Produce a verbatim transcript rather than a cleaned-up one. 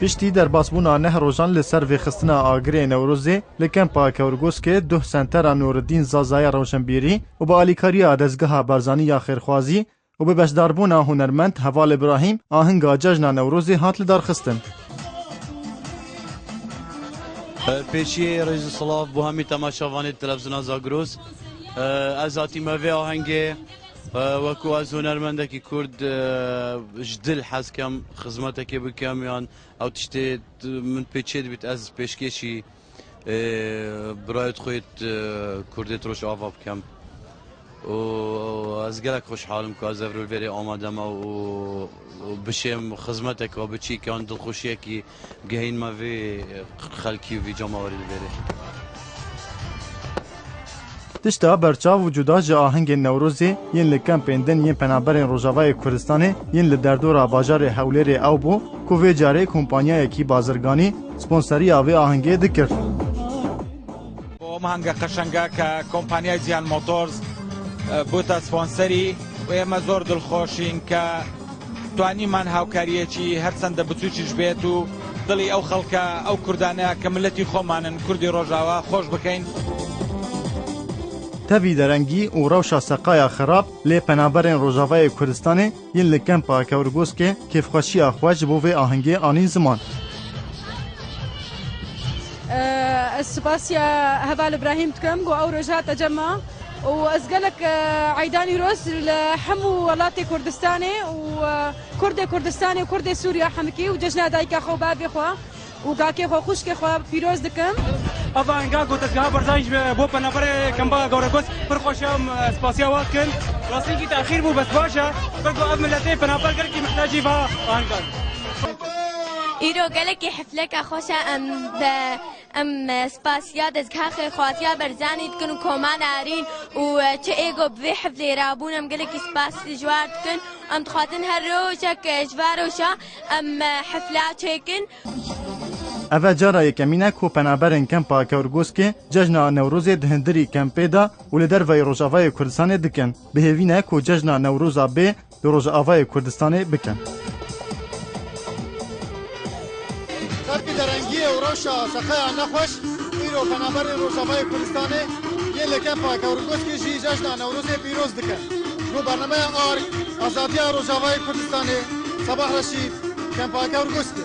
Piştî derbasbûna neh rojan li ser vêxistina agirê Newrozê li kempa Kewrgoskê duh sentera Nûreddîn Zazaya rewşenbîrî û bi alîkariya dezgeha Barzanî ya xêrxwazî û bi beşdarbûna hunermend Heval Îbrahîm ahinga cejna Newrozê hat lidarxistin. Pêşiyê rêz û silav bo hemî temaşevanê televîzyona Zagros. Ez hatîme vê ahengê, wekû ez hunermendekî Kurd, ji dil hez kem xizmetekê bikem yan ew tiştê min pê çê dibît ez pêşkêşî, ê, birayê xwe yê, e, Kurdê Rojava bikem. Û ez gelek xweşhal im ku ez evro li vêrê amade me û, û bişêm xizmeteke biçîk yan dilxweşiyekî bigihînme vê xelkî û vî cemawerî li vêrê. Tişta berçav û cuda ji ahengên Newrozê yên li kempên din yên penaberên Rojavayê Kurdistanê yên li derdora bajarê Hewlêrê ew bû ku vê carê kompanyayekî bazirganî sponseriya vê ahengê dikir. بۆ ئەم هەنگە قەشەنگە کە کۆمپانیای جیان مۆتۆرز، ئە، بووتە سپۆنسەری و ئێمە زۆر دڵخۆشین کە توانیمان هاوکاریەکی هەرچەندە بچووکیش بێت و دڵی ئەو خەڵکە، ئەو کوردانەیە کە ملەتی خۆمانن، کوردی ڕۆژاوا خۆش بکەین. Tevî derengî û rewşa seqaya xerab lê penaberên Rojavayê Kurdistanê yên li kempa Kewrgoskê kêfxweşiya xwe ji bo vê ahengê anîn ziman. Ez spasiya Heval Îbrahîm dikim ku ew roj hate cem me û ez gelek, e, eyda Nîroz li hemû welatê Kurdistanê û, e, Kurdê Kurdistanê û Kurdê Sûriya hemikî û cejna dayika xwe û bavê xwe û kakê xwe, xwişkê xwe pîroz dikim. Eva enga ku dezgeha Barzanî ji bo penaberê kempa Kewrgosk pir xweş e, em, e, spasiya wan dikin. Rastî ki texîr bû, bes baş e. Ber ku ev miletê penaber gelkî mihtacî va ahengan. Îro gelekî hefleka xweş e, em de, em, e, spasiya dezgeha xêrxwaziya Barzanî dikin û Koman Arîn û, e, çi êgo bi vê heflê rabûn, em gelekî spas ji war dikin. Em dixwazin her rojek, e, ji va roja em, e, hefla çêkin. Ev e cara yekemîn e ku penaberên kempa Kewrgoskê cejna Newrozê di hundirî kempê de û li derveyî Rojavayê Kurdistanê dikin. Bi hêvî ne ku cejna Newroza bê di Rojavayê Kurdistanê bikin. Xelkî derengiyê û rewşa seqeya nexweş îro penaberên Rojavayê Kurdistanê yên li kempa Kewrgoskê jî cejna Newrozê pîroz dikin. Ji bo bernameya Ark, Azadiya Rojavayê Kurdistanê, Sabah Reşîd, kempa Kewrgoskê.